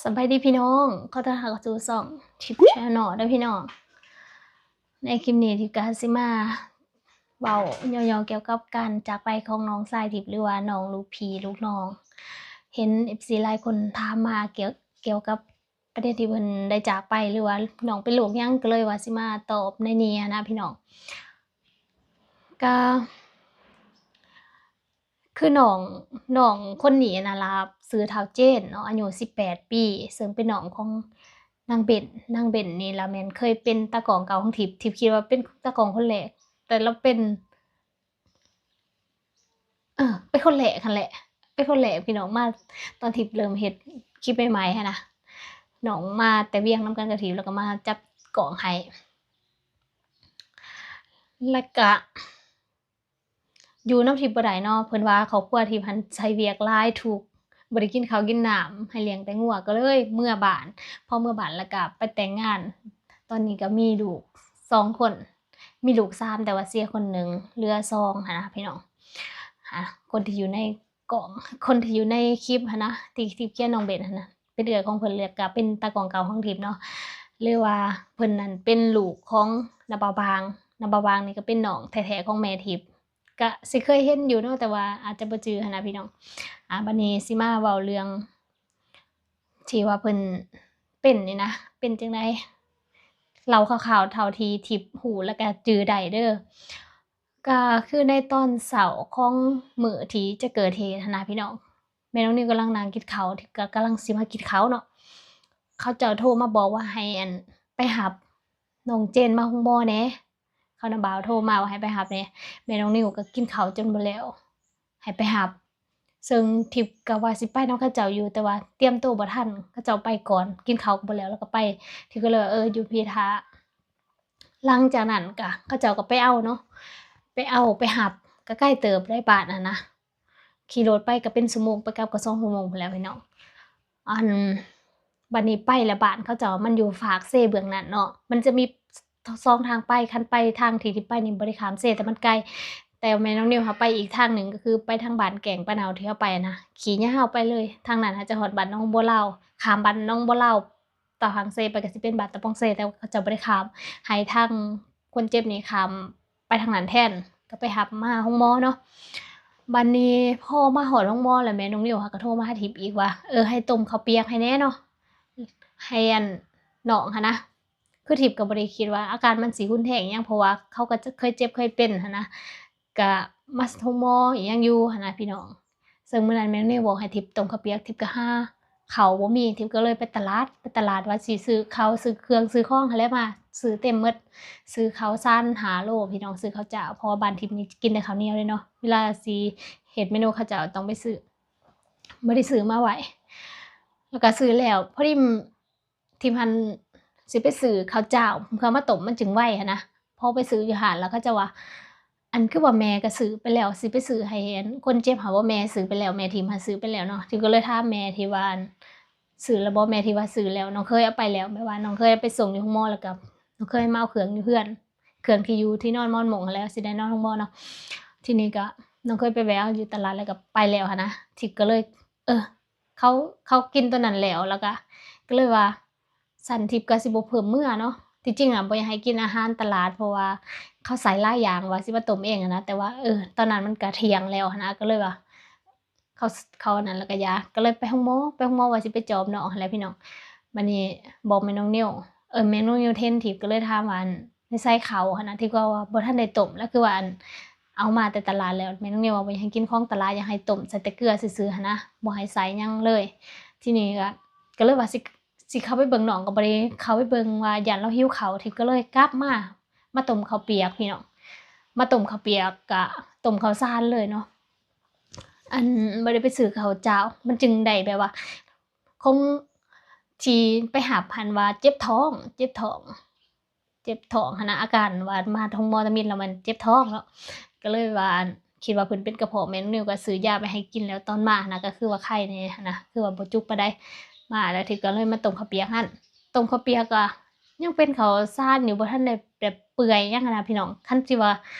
ສະບາຍດີພີ່ນ້ອງ ຂໍຕ້ອນຮັບເຂົ້າສູ່ຊ່ອງທິບແຊນແນວເດີພີ່ນ້ອງ. ໃນຄລິບນີ້ທິບກະຊິມາເວົ້າຫຍໍ້ໆກ່ຽວກັບການຈາກໄປຂອງນ້ອງຊາຍທິບ ຫຼືວ່ານ້ອງລູກພີ່ລູກນ້ອງ. ເຫັນເອັຟຊີຫຼາຍຄົນຖາມມາກ່ຽວ ກ່ຽວກັບປະເດັນທີ່ເພິ່ນໄດ້ຈາກໄປ ຫຼືວ່ານ້ອງເປັນໂລກຫຍັງ ກໍເລີຍວ່າຊິມາຕອບໃນນີ້ຫັ້ນນະພີ່ນ້ອງ. ກະ ຄືນ້ອງ ນ້ອງຄົນນີ້ນະລະ ຊື່ທ້າວເຈນເນາະ ອາຍຸສິບແປດປີ ເຊິ່ງເປັນນ້ອງຂອງນາງເບັນ. ນາງເບັນນີ້ລະແມ່ນເຄີຍເປັນຕາກ້ອງເກົ່າຂອງທິບ ທິບຄິດວ່າເປັນຕາກ້ອງຄົນແລກ ແຕ່ລາວເປັນ ເອີ ເປັນຄົນແລກຫັ້ນແຫຼະ ເປັນຄົນແລກພີ່ນ້ອງ ມາຕອນທິບເລີ່ມເຮັດຄລິບໃໝ່ໆຫັ້ນນະ. ນ້ອງມາແຕ່ວຽງນຳກັນກັບທິບ ແລ້ວກໍມາຈັບກ້ອງໃຫ້ ແລ້ວກະ ຢູ່ນຳທິບບໍ່ໄດ້ເນາະ ເພິ່ນວ່າຄອບຄົວທິບຫັ້ນໃຊ້ວຽກຫຼາຍ ທຸກ ບໍ່ໄດ້ກິນເຂົ້າກິນນ້ຳ ໃຫ້ລ້ຽງແຕ່ງົວ ກໍເລີຍເມືອບ້ານ. ພໍເມືອບ້ານແລ້ວກໍໄປແຕ່ງງານ ຕອນນີ້ກໍມີລູກສອງຄົນ ມີລູກສາມ ແຕ່ວ່າເສຍຄົນໜຶ່ງ ເຫຼືອສອງຫັ້ນນະພີ່ນ້ອງ. ອ່າ ຄົນທີ່ຢູ່ໃນກ້ອງ ຄົນທີ່ຢູ່ໃນຄລິບຫັ້ນນະ ທີ່ ທີ່ຂຽນນ້ອງເບັນຫັ້ນນະ ເປັນເອື້ອຍຂອງເພິ່ນ ແລ້ວກໍເປັນຕາກ້ອງເກົ່າຂອງທິບເນາະ ຫຼືວ່າເພິ່ນນັ້ນເປັນລູກຂອງນ້າບ່າວບາງ. ນ້າບ່າວບາງນີ້ກໍເປັນນ້ອງແທ້ໆຂອງແມ່ທິບ ກະຊິເຄີຍເຫັນຢູ່ເນາະ ແຕ່ວ່າອາດຈະບໍ່ຈື່ຫັ້ນນະພີ່ນ້ອງ. ອ່າ ບັດນີ້ຊິມາເວົ້າເລື່ອງທີ່ວ່າເພິ່ນເປັນນີ້ນະ ເປັນຈັ່ງໃດ ເລົ່າຄ່າວໆເທົ່າທີ່ທິບຮູ້ ແລ້ວກະຈື່ໄດ້ເດີ. ກະຄືໃນຕອນເຊົ້າຂອງມື້ທີ່ຈະເກີດເຫດຫັ້ນນະພີ່ນ້ອງ ແມ່ນ້ອງນິວກຳລັງນັ່ງກິນເຂົ້າ ທີ່ກະກຳລັງຊິມາກິນເຂົ້າເນາະ ເຂົາເຈົ້າໂທມາບອກວ່າໃຫ້ ອັນ ໄປຮັບນ້ອງເຈນມາໂຮງໝໍແດ່. ເຂົານະບ່າວໂທມາວ່າໃຫ້ໄປຮັບແດ່. ແມ່ນ້ອງນິວກໍກິນເຂົ້າຈົນບໍ່ແລ້ວ ໃຫ້ໄປຮັບ ເຊິ່ງທິບກໍວ່າຊິໄປນຳເຂົາເຈົ້າຢູ່ ແຕ່ວ່າຕຽມໂຕບໍ່ທັນ ເຂົາເຈົ້າໄປກ່ອນ ກິນເຂົ້າກໍບໍ່ແລ້ວ ແລ້ວກໍໄປ. ທິບກໍເລີຍວ່າ ເອີ ຢູ່ພີ້ຖ້າ. ຫຼັງຈາກນັ້ນກະເຂົາເຈົ້າກໍໄປເອົາເນາະ ໄປເອົາໄປຮັບ ກໍໄກເຕີບໄດ໋ ບ້ານຫັ້ນນະ ຂີ່ລົດໄປກໍເປັນຊົ່ວໂມງ ໄປກັບກໍສອງຊົ່ວໂມງພຸ້ນແຫຼະພີ່ນ້ອງ. ອັນ ບັດນີ້ໄປແລ້ວ ບ້ານເຂົາເຈົ້າມັນຢູ່ຟາກເຊເບື້ອງນັ້ນເນາະ ມັນຈະມີສອງທາງໄປ ຄັນໄປທາງທີ່ ທີ່ໄປນີ້ບໍ່ໄດ້ຂ້າມເຊ ແຕ່ມັນໄກ. ແຕ່ແມ່ນ້ອງນິວເຮົາໄປອີກທາງໜຶ່ງ ກໍຄືໄປທາງບ້ານແກ້ງປາເນົາທີ່ເຮົາໄປນະ ຂີ່ຍາວໄປເລີຍ ທາງນັ້ນຫາຈະຮອດບ້ານໜອງບົວລາວ ຂ້າມບ້ານໜອງບົວລາວ ຕາຝັ່ງເຊໄປກໍຊິເປັນບ້ານຕາປອງເຊ ແຕ່ວ່າເຂົາເຈົ້າບໍ່ໄດ້ຂ້າມ ໃຫ້ທາງຄົນເຈັບນີ້ຂ້າມໄປທາງນັ້ນແທນ ກໍໄປຮັບມາໂຮງໝໍເນາະ. ບັດນີ້ພໍມາຮອດໂຮງໝໍແລ້ວ ແມ່ນ້ອງນິວຫາກໍໂທມາຫາທິບອີກວ່າ ເອີ ໃຫ້ຕົ້ມເຂົ້າປຽກໃຫ້ແດ່ເນາະ ໃຫ້ ອັນ ນ້ອງຫັ້ນນະ. ຄືທິບກໍບໍ່ໄດ້ຄິດວ່າອາການມັນຊິຮຸນແຮງອີ່ຫຍັງ ເພາະວ່າເຂົາກໍເຄີຍເຈັບເຄີຍເປັນຫັ້ນນະ ກະມາໂຮງໝໍອີ່ຫຍັງຢູ່ຫັ້ນນະພີ່ນ້ອງ. ເຊິ່ງມື້ນັ້ນແມ່ນ້ອງນິວບອກໃຫ້ທິບຕົ້ມເຂົ້າປຽກ ທິບກໍຫາເຂົ້າບໍ່ມີ ທິບກໍເລີຍໄປຕະຫຼາດ ໄປຕະຫຼາດວ່າຊິຊື້ເຂົ້າ ຊື້ເຄື່ອງ ຊື້ຂອງຫັ້ນແຫຼະ ມາຊື້ເຕັມໝົດ ຊື້ເຂົ້າສາມຫ້າໂລພີ່ນ້ອງ ຊື້ເຂົ້າຈ້າວ ເພາະວ່າບ້ານທິບນີ້ກິນແຕ່ເຂົ້າໜຽວເດ້ເນາະ ເວລາຊິເຮັດເມນູເຂົ້າເຈົ້າຕ້ອງໄປຊື້ ບໍ່ໄດ້ຊື້ມາໄວ້. ແລ້ວກໍຊື້ແລ້ວ ພໍດີ ທິບຫັ້ນຊິໄປຊື້ເຂົ້າຈ້າວເພື່ອມາຕົ້ມ ມັນຈຶ່ງໄວຫັ້ນນະ. ພໍໄປຊື້ຢູ່ຮ້ານແລ້ວເຂົາເຈົ້າວ່າ ອັນ ຄືວ່າແມ່ກໍຊື້ໄປແລ້ວ ຊິໄປຊື້ໃຫ້ ອັນ ຄົນເຈັບຫັ້ນບໍ່ ແມ່ຊື້ໄປແລ້ວ ແມ່ທິບຫັ້ນຊື້ໄປແລ້ວເນາະ. ທິບກໍເລີຍຖາມແມ່ທີ່ວ່າ ອັນ ຊື້ແລ້ວບໍ່ ແມ່ທີ່ວ່າຊື້ແລ້ວ ນ້ອງເຂີຍເອົາໄປແລ້ວ ແບບວ່ານ້ອງເຂີຍໄປສົ່ງຢູ່ໂຮງໝໍ ແລ້ວກໍນ້ອງເຂີຍມາເອົາເຄື່ອງຢູ່ເຮືອນ ເຄື່ອງທີ່ຢູ່ທີ່ນອນໝອນມຸ້ງຫັ້ນແຫຼະ ຊິໄດ້ນອນໂຮງໝໍເນາະ. ທີນີ້ກໍນ້ອງເຂີຍໄປແວ່ຢູ່ຕະຫຼາດ ແລ້ວກໍໄປແລ້ວຫັ້ນນະ. ທິບກໍເລີຍ ເອີ ເຂົາ ເຂົາກິນຕົວນັ້ນແລ້ວ ແລ້ວກະ ກໍເລີຍວ່າ ສັນທິບກໍຊິບໍ່ເພີ່ມເມືອເນາະ. ທີ່ຈິງອະບໍ່ຢາກໃຫ້ກິນອາຫານຕະຫຼາດ ເພາະວ່າເຂົາໃສ່ຫຼາຍຢ່າງວ່າຊິມາຕົ້ມເອງຫັ້ນນະ ແຕ່ວ່າ ເອີ ຕອນນັ້ນມັນກະທ່ຽງແລ້ວຫັ້ນນະ ກໍເລີຍວ່າ ເຂົາ ເຂົາອັນນັ້ນແລ້ວກະຢ່າ ກໍເລີຍໄປໂຮງໝໍ ໄປໂຮງໝໍວ່າຊິໄປຈອບນ້ອງຫັ້ນແຫຼະພີ່ນ້ອງ. ບັດນີ້ບອກແມ່ນ້ອງນິວ ເອີ ແມ່ນ້ອງນິວເຫັນ ທິບກໍເລີຍຖາມວ່າ ອັນ ໃນໃສ່ເຂົ້າຫັ້ນນະ ທີ່ວ່າບໍ່ທັນໄດ້ຕົ້ມ ແລ້ວຄືວ່າ ອັນ ເອົາມາແຕ່ຕະຫຼາດແລ້ວ. ແມ່ນ້ອງນິວວ່າບໍ່ຢາກໃຫ້ກິນຂອງຕະຫຼາດ ຢາກໃຫ້ຕົ້ມໃສ່ແຕ່ເກືອຊື່ໆຫັ້ນນະ ບໍ່ໃຫ້ໃສ່ຫຍັງເລີຍ. ທີນີ້ກໍ ກໍເລີຍວ່າຊິ ຊິເຂົ້າໄປເບິ່ງ ນ້ອງກໍບໍ່ໄດ້ເຂົ້າໄປເບິ່ງວ່າຢ້ານລາວຫິວເຂົ້າ. ທິບກໍເລີຍກັບມາ ມາຕົ້ມເຂົ້າປຽກພີ່ນ້ອງ ມາຕົ້ມເຂົ້າປຽກ ກະຕົ້ມເຂົ້າສານເລີຍເນາະ ອັນ ບໍ່ໄດ້ໄປຊື້ເຂົ້າຈ້າວ. ມັນຈຶ່ງໄດ້ແບບວ່າ ຄົງທີ່ໄປຮັບຫັ້ນວ່າເຈັບທ້ອງ ເຈັບທ້ອງ ເຈັບທ້ອງຫັ້ນນະ ອາການວ່າມາໂຮງໝໍຕາມິດແລ້ວມັນເຈັບທ້ອງເນາະ ກໍເລີຍວ່າ ອັນ ຄິດວ່າເພິ່ນເປັນກະເພາະ ແມ່ນ້ອງນິວກໍຊື້ຢາໄປໃຫ້ກິນ ແລ້ວຕອນມາຫັ້ນນະ ກໍຄືວ່າໄຄແດ່ຫັ້ນນະ ຄືວ່າບໍ່ຈຸກປານໃດ. ມາແລ້ວທິບກໍເລີຍມາຕົ້ມເຂົ້າປຽກຫັ້ນ ຕົ້ມເຂົ້າປຽກກໍຍັງເປັນເຂົ້າສານຢູ່ ບໍ່ທັນໄດ້ແບບເປື່ອຍຫຍັງຫັ້ນນະພີ່ນ້ອງ. ຄັນຊິວ່າ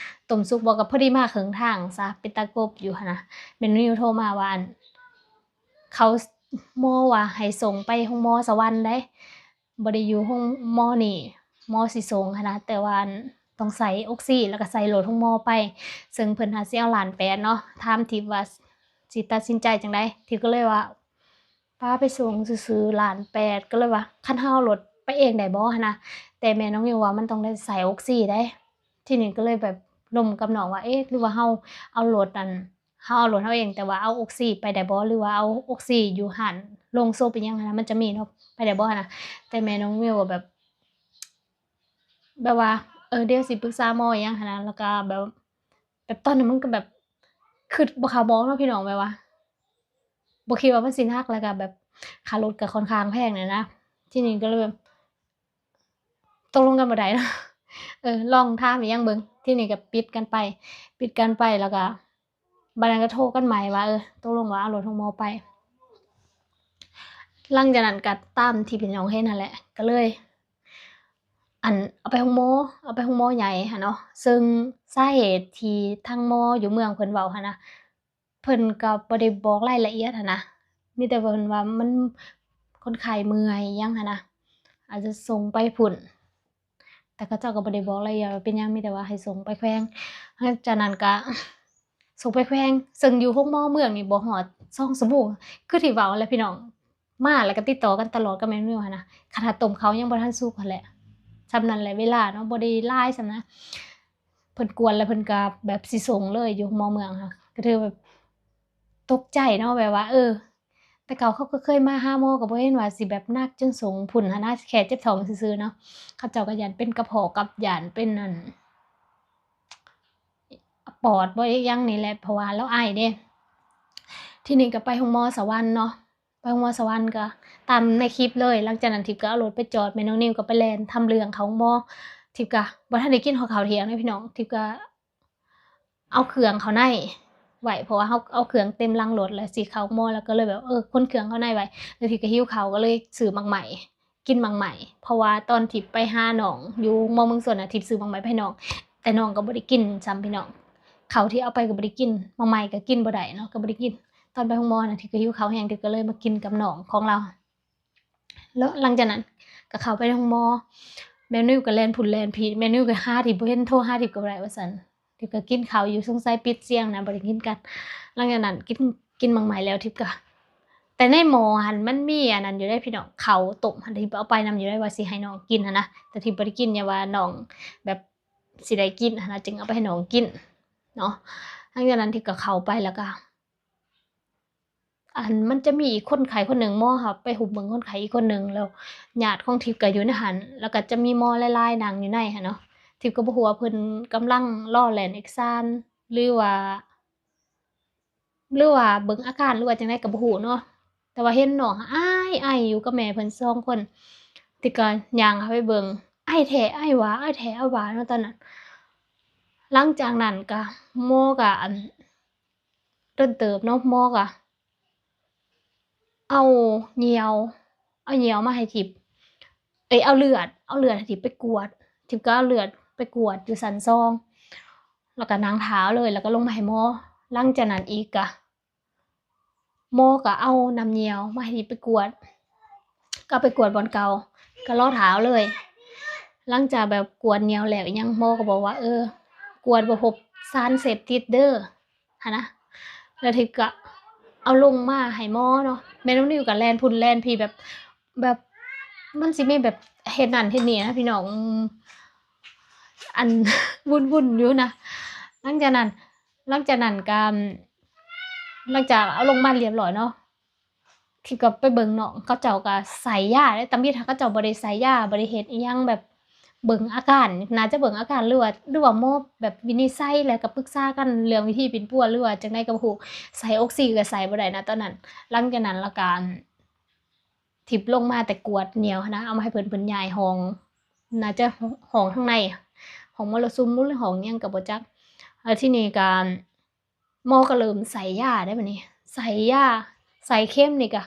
ຕົ້ມສຸກບໍ່ ກໍພໍດີມາເຄິ່ງທາງຊະ ເປັນຕາກົບຢູ່ຫັ້ນນະ. ແມ່ນ້ອງນິວໂທມາວ່າ ອັນ ເຂົາ ໝໍວ່າໃຫ້ສົ່ງໄປໂຮງໝໍສະຫວັນໃດ໋ ບໍ່ໄດ້ຢູ່ໂຮງໝໍນີ້ ໝໍຊິສົ່ງຫັ້ນນະ ແຕ່ວ່າອັນ ຕ້ອງໃສ່ອົກຊີ ແລ້ວກໍໃສ່ລົດໂຮງໝໍໄປ ເຊິ່ງເພິ່ນຫາຊິເອົາລ້ານແປດເນາະ ຖາມທິບວ່າຊິຕັດສິນໃຈຈັ່ງໃດ ທິບກໍເລີຍວ່າ ປາໄປສົ່ງຊື່ໆ ລ້ານແປດ ກໍເລີຍວ່າ ຄັນເຮົາເອົາລົດໄປເອງໄດ້ບໍ່ຫັ້ນນະ ແຕ່ແມ່ນ້ອງນິວວ່າມັນຕ້ອງໄດ້ໃສ່ອົກຊີໃດ໋ ທີນີ້ກໍເລີຍແບບລົມກັບນ້ອງວ່າ ເອະ ຫຼືວ່າເຮົາເອົາລົດອັນ ເຮົາເອົາລົດເຮົາເອງ ແຕ່ວ່າເອົາອົກຊີໄປໄດ້ບໍ່ ຫຼືວ່າເອົາອົກຊີຢູ່ຮ້ານໂລງສົບອີ່ຫຍັງຫັ້ນນະ ມັນຈະມີເນາະ ໄປໄດ້ບໍ່ຫັ້ນນະ ແຕ່ແມ່ນ້ອງນິວກໍແບບ ແບບວ່າ ເອີ ດຽວຊິປຶກສາໝໍອີ່ຫຍັງຫັ້ນນະ ແລ້ວກໍແບບ ແບບຕອນນັ້ນມັນກໍແບບ ຄິດບໍ່ຄາດບໍ່ອອກເນາະພີ່ນ້ອງ ແບບວ່າ ບໍ່ຄິດວ່າມັນຊິໜັກ ແລ້ວກໍແບບຄ່າລົດກໍຂ້ອນຂ້າງແພງແຫຼະນະ ທີນີ້ກໍເລີຍແບບ ຕົກລົງກັນບໍ່ໄດ້ເນາະ ເອີ ລອງຖາມອີ່ຫຍັງເບິ່ງ ທີນີ້ກໍປິດກັນໄປ ປິດກັນໄປ ແລ້ວກໍບາດນັ້ນກໍໂທກັນໃໝ່ວ່າ ເອີ ຕົກລົງວ່າເອົາລົດໂຮງໝໍໄປ ຫຼັງຈາກນັ້ນກໍຕາມທີ່ພີ່ນ້ອງເຫັນຫັ້ນແຫຼະ ກໍເລີຍ ອັນ ເອົາໄປໂຮງໝໍ ເອົາໄປໂຮງໝໍໃຫຍ່ຫັ້ນເນາະ ເຊິ່ງສາເຫດທີ່ທາງໝໍຢູ່ເມືອງເພິ່ນເວົ້າຫັ້ນນະ ເພິ່ນກໍບໍ່ໄດ້ບອກລາຍລະອຽດຫັ້ນນະ ມີແຕ່ເພິ່ນວ່າມັນ ຄົນໄຂ້ເມື່ອຍຫຍັງຫັ້ນນະ ອາດຈະສົ່ງໄປພຸ້ນ ແຕ່ເຂົາເຈົ້າກໍບໍ່ໄດ້ບອກລາຍລະອຽດວ່າເປັນຫຍັງ ມີແຕ່ວ່າໃຫ້ສົ່ງໄປແຂວງ ຫຼັງຈາກນັ້ນກໍສົ່ງໄປແຂວງ ເຊິ່ງຢູ່ໂຮງໝໍເມືອງນີ້ບໍ່ຮອດສອງຊົ່ວໂມງ ຄືທີ່ເວົ້າຫັ້ນແຫຼະພີ່ນ້ອງ ມາແລ້ວກໍຕິດຕໍ່ກັນຕະຫຼອດກັບແມ່ນິວຫັ້ນນະ ຂະໜາດຕົ້ມເຂົ້າຍັງບໍ່ທັນສຸກຫັ້ນແຫຼະ ສ່ຳນັ້ນແຫຼະເວລາເນາະ ບໍ່ໄດ້ຫຼາຍສ່ຳນະ ເພິ່ນກວດແລ້ວເພິ່ນກໍແບບຊິສົ່ງເລີຍ ຢູ່ໂຮງໝໍເມືອງຫັ້ນ ກໍຖືແບບຕົກໃຈເນາະ ແບບວ່າ ເອີ ແຕ່ເກົ່າເຂົາກໍເຄີຍມາຫາໝໍ ກໍບໍ່ເຫັນວ່າຊິແບບໜັກຈົນສົ່ງພຸ້ນຫັ້ນນະ ແຄ່ເຈັບທ້ອງຊື່ໆເນາະ ເຂົາເຈົ້າກໍຢ້ານເປັນກະເພາະກັບຢ້ານເປັນອັນ ປອດບໍ່ ອີ່ຫຍັງນີ້ແຫຼະ ເພາະວ່າລາວໄອເດ້ ທີນີ້ກໍໄປໂຮງໝໍສະຫວັນເນາະ ໄປໂຮງໝໍສະຫວັນກໍຕາມໃນຄລິບເລີຍ ຫຼັງຈາກນັ້ນທິບກໍເອົາລົດໄປຈອດ ແມ່ນ້ອງນິວກໍໄປແລ່ນທຳເລື່ອງເຂົ້າໂຮງໝໍ ທິບກໍບໍ່ທັນໄດ້ກິນຮອດເຂົ້າທ່ຽງເດ້ພີ່ນ້ອງ ທິບກໍ ເອົາເຄື່ອງເຂົ້າໃນໄວ້ ເພາະວ່າເຮົາເອົາເຄື່ອງເຕັມຫຼັງລົດ ແລ້ວຊິເຂົ້າໂຮງໝໍ ແລ້ວກໍເລີຍແບບ ເອີ ຂົນເຄື່ອງເຂົ້າໃນໄວ້ ແລ້ວທິບກໍຫິວເຂົ້າ ກໍເລີຍຊື້ໝາກໄມ້ ກິນໝາກໄມ້ ເພາະວ່າຕອນທີ່ໄປຫານ້ອງຢູ່ໂຮງໝໍເມືອງຊົນນະ ທິບຊື້ໝາກໄມ້ໄປໃຫ້ນ້ອງ ແຕ່ນ້ອງກໍບໍ່ໄດ້ກິນຊ້ຳພີ່ນ້ອງ ເຂົ້າທີ່ເອົາໄປກໍບໍ່ໄດ້ກິນ ໝາກໄມ້ກໍກິນບໍ່ໄດ້ເນາະ ກໍບໍ່ໄດ້ກິນ ຕອນໄປໂຮງໝໍນະ ທິບກໍຫິວເຂົ້າແຮງ ທິບກໍເລີຍມາກິນກັບນ້ອງຂອງລາວ ແລ້ວຫຼັງຈາກນັ້ນກໍເຂົ້າໄປໃນໂຮງໝໍ ແມ່ນິວກໍແລ່ນພຸ້ນແລ່ນພີ້ ແມ່ນິວກໍຫາທິບບໍ່ເຫັນ ໂທຫາທິບກໍບໍ່ໄດ້ວ່າຊັ້ນ ທິບກໍກິນເຂົ້າຢູ່ ສົງໄສປິດສຽງນະ ບໍ່ໄດ້ຍິນກັນ ຫຼັງຈາກນັ້ນກິນ ກິນໝາກໄມ້ແລ້ວ ທິບກໍ ແຕ່ໃນໝໍຫັ້ນມັນມີອັນນັ້ນຢູ່ເດ້ພີ່ນ້ອງ ເຂົ້າຕົ້ມຫັ້ນ ທິບເອົາໄປນຳຢູ່ໄດ໋ ວ່າຊິໃຫ້ນ້ອງກິນຫັ້ນນະ ແຕ່ທິບບໍ່ໄດ້ກິນ ຢ້ານວ່ານ້ອງແບບຊິໄດ້ກິນຫັ້ນນະ ຈຶ່ງເອົາໄປໃຫ້ນ້ອງກິນເນາະ ຫຼັງຈາກນັ້ນທິບກໍເຂົ້າໄປ ແລ້ວກໍ ອັນ ມັນຈະມີອີກຄົນໄຂ້ຄົນໜຶ່ງ ໝໍເຮົາໄປຮຸບເບິ່ງຄົນໄຂ້ອີກຄົນໜຶ່ງ ແລ້ວຍາດຂອງທິບກໍຢູ່ໃນຫັ້ນ ແລ້ວກໍຈະມີໝໍຫຼາຍໆນັ່ງຢູ່ໃນຫັ້ນເນາະ ທິບກໍບໍ່ຮູ້ວ່າເພິ່ນກຳລັງລໍແລ່ນເອກສານ ຫຼືວ່າ ຫຼືວ່າເບິ່ງອາການ ຫຼືວ່າຈັ່ງໃດກໍບໍ່ຮູ້ເນາະ ແຕ່ວ່າເຫັນນ້ອງອ້າຍໄອຢູ່ກັບແມ່ເພິ່ນສອງຄົນ ທິບກໍຍ່າງເຂົ້າໄປເບິ່ງ ໄອແທ້ໄອຫວາ ໄອແທ້ໄອຫວາເນາະຕອນນັ້ນ ຫຼັງຈາກນັ້ນກໍ ໝໍກໍ ອັນ ດົນເຕີບເນາະ ໝໍກໍເອົາຍ່ຽວ ເອົາຍ່ຽວມາໃຫ້ທິບ ເອີຍ ເອົາເລືອດ ເອົາເລືອດໃຫ້ທິບໄປກວດ ທິບກໍເອົາເລືອດໄປກວດຢູ່ຊັ້ນສອງ ແລ້ວກໍນັ່ງຖ້າເອົາເລີຍ ແລ້ວກໍລົງມາໃຫ້ໝໍ ຫຼັງຈາກນັ້ນອີກກໍ ໝໍກໍເອົານ້ຳຍ່ຽວມາໃຫ້ທິບໄປກວດ ກໍໄປກວດບ່ອນເກົ່າ ກໍລໍຖ້າເອົາເລີຍ ຫຼັງຈາກແບບກວດຍ່ຽວແລ້ວອີ່ຫຍັງ ໝໍກໍບອກວ່າ ເອີ ກວດບໍ່ພົບສານເສບຕິດເດີ ຫັ້ນນະ ແລ້ວທິບກະເອົາລົງມາໃຫ້ໝໍເນາະ ແມ່ນ້ອງນິວກະແລ່ນພຸ້ນແລ່ນພີ້ ແບບ ແບບ ມັນຊິມີແບບເຮັດນັ້ນເຮັດນີ້ນະພີ່ນ້ອງ ອັນວຸ່ນໆຢູ່ນະ ຫຼັງຈາກນັ້ນ ຫຼັງຈາກນັ້ນກະ ຫຼັງຈາກເອົາລົງມາລຽບລ້ອຍເນາະ ທິບກໍໄປເບິ່ງນ້ອງ ເຂົາເຈົ້າກໍໃສ່ຢາເດ້ ຕຳອິດເຂົາເຈົ້າບໍ່ໄດ້ໃສ່ຢາ ບໍ່ໄດ້ເຮັດອີ່ຫຍັງແບບເບິ່ງອາການ ໜ້າຈະເບິ່ງອາການ ຫຼືວ່າ ຫຼືວ່າໝໍແບບວິນິດໄສ ແລ້ວກໍປຶກສາກັນເລື່ອງວິທີປິ່ນປົວ ຫຼືວ່າຈັ່ງໃດກໍບໍ່ຮູ້ ໃສ່ອົກຊີກໍໃສ່ບໍ່ໄດ້ນະຕອນນັ້ນ ຫຼັງຈາກນັ້ນແລ້ວກໍ ທິບລົງມາແຕ່ກວດຍ່ຽວຫັ້ນນະ ເອົາມາໃຫ້ເພິ່ນ ເພິ່ນຍ້າຍຫ້ອງ ໜ້າຈະຫ້ອງທາງໃນ ຫ້ອງມໍລະສຸມ ຫຼືຫ້ອງຫຍັງກໍບໍ່ຈັກ ແລ້ວທີນີ້ກໍ ໝໍກໍເລີ່ມໃສ່ຢາໄດ໋ບາດນີ້ ໃສ່ຢາ ໃສ່ເຂັມນີ້ກະ